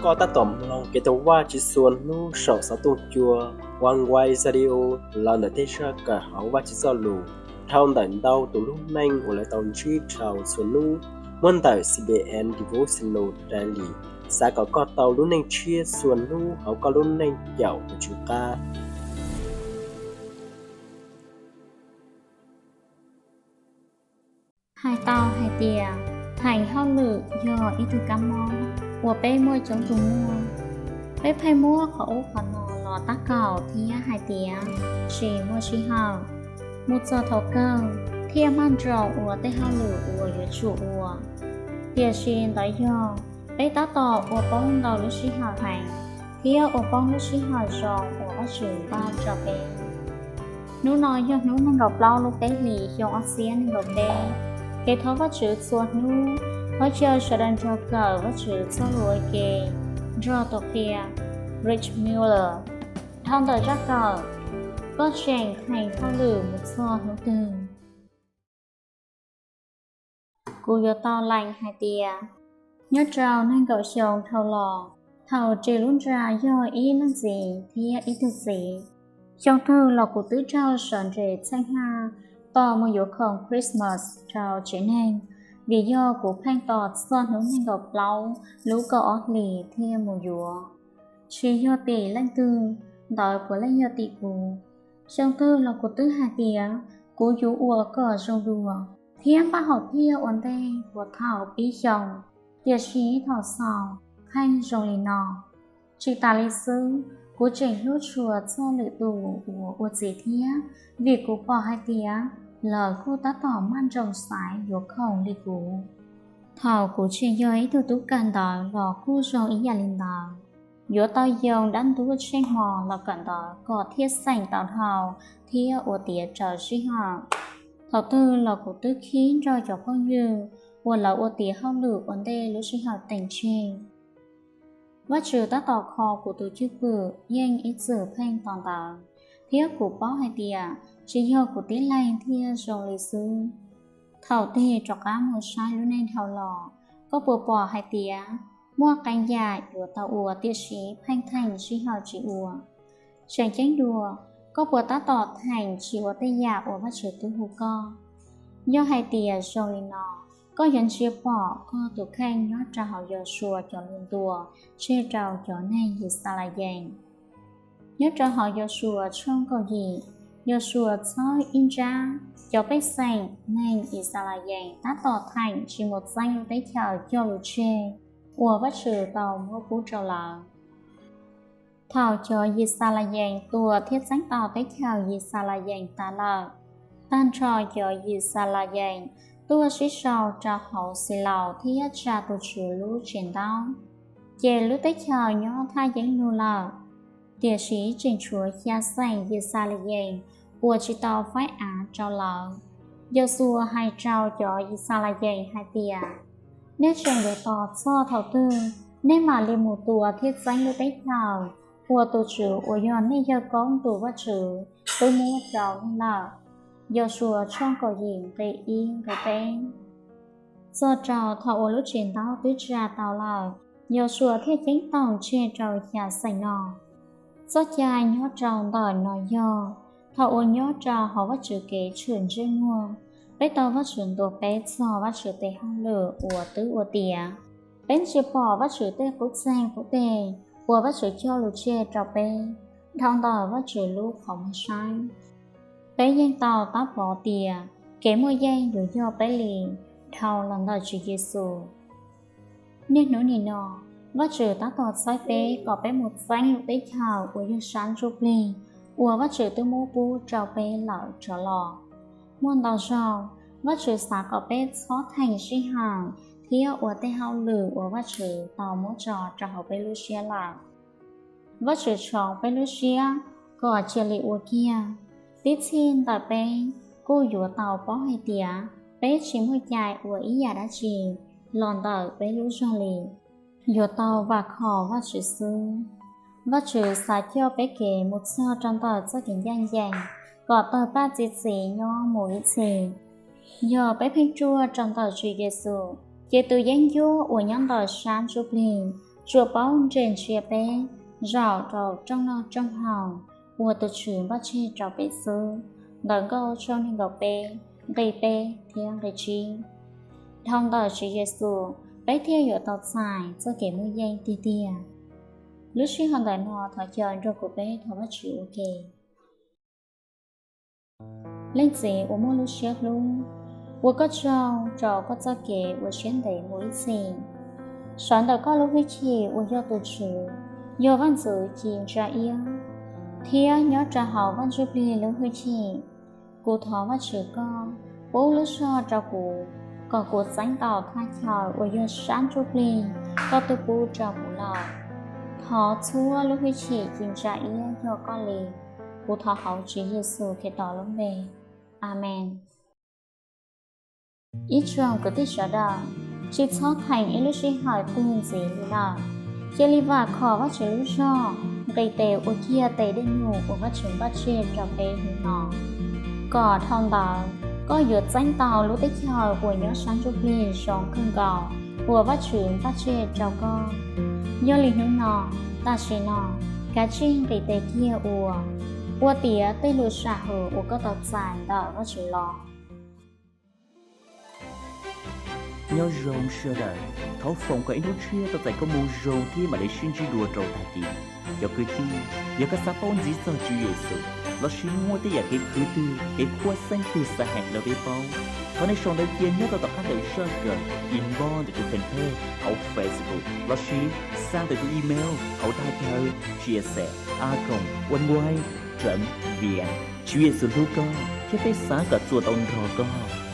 Koj tab tom mloog kev thov Vajtswv txhua hnub saum xov tooj cua Oneway Radio los ntawm tej zaj kawm hauv Vajtswv Txojlus dhau ntawm ntau tus lub neej uas lawv tau ntsib dhau txhua hnub, muab ntawm C B N Devotional Daily, xav kom koj tau lub neej tshiab txhua hnub hauv koj lub neej caum tus Tswv qab. Hais tau hais tias, theem hauj lwm yog ib tug kab mob uas peb muaj coob tus muaj. Peb pheej muab qhov ub qhov no los tab kaum thiab hais tias tsis muaj sij hawm, mus txog thaum kawg thiaj maj nroos ua tej hauj lwm uas yuav tsum ua. Tiam sis ntawd yog peb tab tom ua poob ntau lub sij hawm heev thiab ua poob lub sij hawm zoo uas Vajtswv npaj rau peb. Hnub no yog hnub nees nkaum plaub lub peb hlis xyoo ob txhiab nees nkaum peb. Kev thov Vajtswv txhua hnub, thov caw sawv daws nrog kawm Vajtswv Txojlus ua ke nrog tus qhia Rich Muller dhau ntawm zaj kawm: Koj tseem theem hauj lwm mus txog hnub twg? Kuv yuav tau lees hais tias, nyob rau nees nkaum xyoo dhau los, thaum ris lub nra yog ib leej txiv thiab ib tug txiv, xyoo twg los kuv twb raug sawv nres txheej haj tos mus yuav khoom Christmas rau tsev neeg, vim yog kuv pheej tos txog hnub nees nkaum plaub lub kaum ob hlis thiaj mus yuav. Tsis yog tim leej twg, ntawd puav leej yog tim kuv. Xyoo twg los kuv twb hais tias kuv yuav ua kom zoo dua thiab npaj hom phiaj ua ntej puag thaum pib xyoo, tiam sis thaum xaus pheej zoo li no. Tsis tas li xwb, kuv tseem hlub tshua txog lwm tus uas ua txiv thiab, vim kuv pom hais tias lawv kuj tab tom maj nroos xaiv yuav khoom li kuv. Thaum kuv tseem yog ib tug tub kawm ntawv los kuj zoo ib yam li ntawd, yuav tau yoo dab ntub tsheej hmo los kawm ntawv kom thiaj xeem tau dhau thiab ua tiav raws sij hawm. Thaum twg los kuv twb khib nrog cov phooj ywg uas lawv ua tiav hauj lwm ua ntej lub sij hawm teem tseg. Vajtswv tab tom kho kuv tus cwj pwm yeej ib txwm pheej tos ntawd, thiab kuv paub hais tias tsis yog kuv tib leeg thiaj zoo li xwb. Thaum tig rov qab mus saib lub neej dhau los, koj puas pom hais tias muaj qee yam yuav tau ua tiam sis pheej theem sij hawm tsis ua? Tseem ceeb dua, koj puas tab tom theem tsis ua tej yam uas Vajtswv twb hu koj? Yog hais tias zoo li no, koj yuav ntsia pom koj tus kheej nyob rau hauv Yausuas cov lus ntuas tseg rau cov neeg Yixalayees. Nyob rau hauv Yausuas tshooj kaum yim, Yausuas txhawb ib nrab cov pej xeem neeg Yixalayees tab tom theem tsis mus txeeb lub teb chaws cog lus tseg uas Vajtswv tau muab pub rau lawv. Thaum cov Yixalayees tua thiab txeeb tau teb chaws Yixalayees tas lawm, tag nrho cov Yixalayees tuaj sib sau rau hauv Xilaus thiab tsa tus Tswv lub tsev ntaub, ces lub teb chaws nyob thaj yeeb lug lawm. Tiam sis tseem tshuav xya xeem Yixalayees uas tsis tau faib av rau lawv. Yausuas hais rau cov Yixalayees hais tias, nej tseem yuav tos txog thaum twg nej mam li mus tua thiab txeeb lub teb chaws uas tus Tswv uas yog nej yawg koob tus Vajtswv twb muab rau nej lawm? Yausuas tshooj kaum yim nqe ib nqe peb. Txog rau thaum uas lub tsev ntaub twb tsa tau lawm, Yausuas thiaj ceeb toom tseg rau xya xeem no. Txoj cai nyob rau ntawm no yog, thaum uas nyob rau hauv Vajtswv kev tshwm ntsej muag, peb tau Vajtswv ntuas peb txog Vajtswv tes hauj lwm uas twb ua tiav. Peb ntsia pom Vajtswv tej qub txeeg qub teg uas Vajtswv cog lus tseg rau peb dhau ntawm Vajtswv lub qhov muag saib. Peb yeej tau tab pov tias kev muaj yeej yuav yog peb li dhau los ntawm Tswv Yexus. Niaj hnub nim no, Vajtswv tab tom txhawb peb kom peb mus txeeb lub teb chaws uas yog sab ntsuj plig uas Vajtswv twb muab pub rau peb lawm rov los. Muaj ntau zaug, Vajtswv xav kom peb txhob theem sij hawm thiab ua tej hauj lwm uas Vajtswv tau muab tso rau hauv peb lub siab lawm. Vajtswv tshoov peb lub siab kom cia li ua kiag. Tib txhij ntawm peb kuj yuav tau paub hais tias peb tsis muaj cai ua ib yam dab tsi los ntawm peb lub zog li, yuav tau vam khom Vajtswv xwb. Vajtswv xav coj peb kev mus txog rau ntawm txoj kev ncaj ncees kom tawg paj txi txiv nyob mus ib txhis. Yog peb pheej ruaj rau ntawm Tswv Yexus, ces tus yeeb ncuab uas nyob ntawm sab ntsuj plig tsuas paub nres ntsia peb zaum rau rooj noj rooj haus uas tus Tswv npaj tseg rau peb xwb ntawm Nkauj tshooj nees nkaum peb nqe peb thiab nqe tsib. Dhau ntawm Tswv Yexus, peb thiaj yuav tau txais txoj kev muaj yeej tiag tiag. Lub sij hawm ntawm no thov caw nrog kuv peb thov Vajtswv ua ke. Leej Txiv uas muaj lub siab hlub, ua Koj tsaug rau Koj txoj kev uas siab ntev mus ib txhis. Sawv ntawm Koj lub hwj chim uas yog tus Tswv, yog Vaj ntxwv ci ntsa iab, thiab nyob rau hauv Vaj Ntsujplig lub hwj chim, kuv thov Vajtswv Koj pub lub zog rau kuv kom kuv txeeb tau thaj chaw uas yog sab ntsuj plig Koj twb pub rau kuv lawm. Thov txhua lub hwj chim ci ntsa iab yog Koj li. Kuv thov hauv Tswv Yexus Khetos lub npe, Amees. Ib tsoom kwv tij sawv daws, tsis txhob theem ib lub sij hawm twg ntxiv li lawm. Cia li vam khom Vajtswv lub zog, nqis tes ua kiag tes dej num uas Vajtswv npaj tseg rau peb hnub no, kom dhau ntawd koj yuav txeeb tau lub teb chaws uas nyob sab ntsuj plig zoo kawg nkaus uas Vajtswv npaj tseg rau koj. Yog li hnub no, tam sim no, kav tsij nqis tes kiag ua, ua tiav tej lus sam hwm uas koj tau txais ntawm Vajtswv los. Nyob zoo sawv daws, thov foom kom ib hnub tshiab tau txais koj mus zoo thiab mam li sib ntsib dua rau tag kis. Cov kwv tij, yog koj xav paub ntxiv txog Tswv Yexus lossis muaj tej yam kev khwv twg, kev khuab xeeb twg xav hais rau peb paub, thov nej sau ntawv cia nyob rau tom qab ntawm zaj kawm, inbox ntawm tus fanpage hauv Facebook lossis xa ntawm tus email hauv dag chaw G S S a còng oneway chấm V N. Tswv Yexus hlub koj thiab peb xav kom txuas tau nrog koj.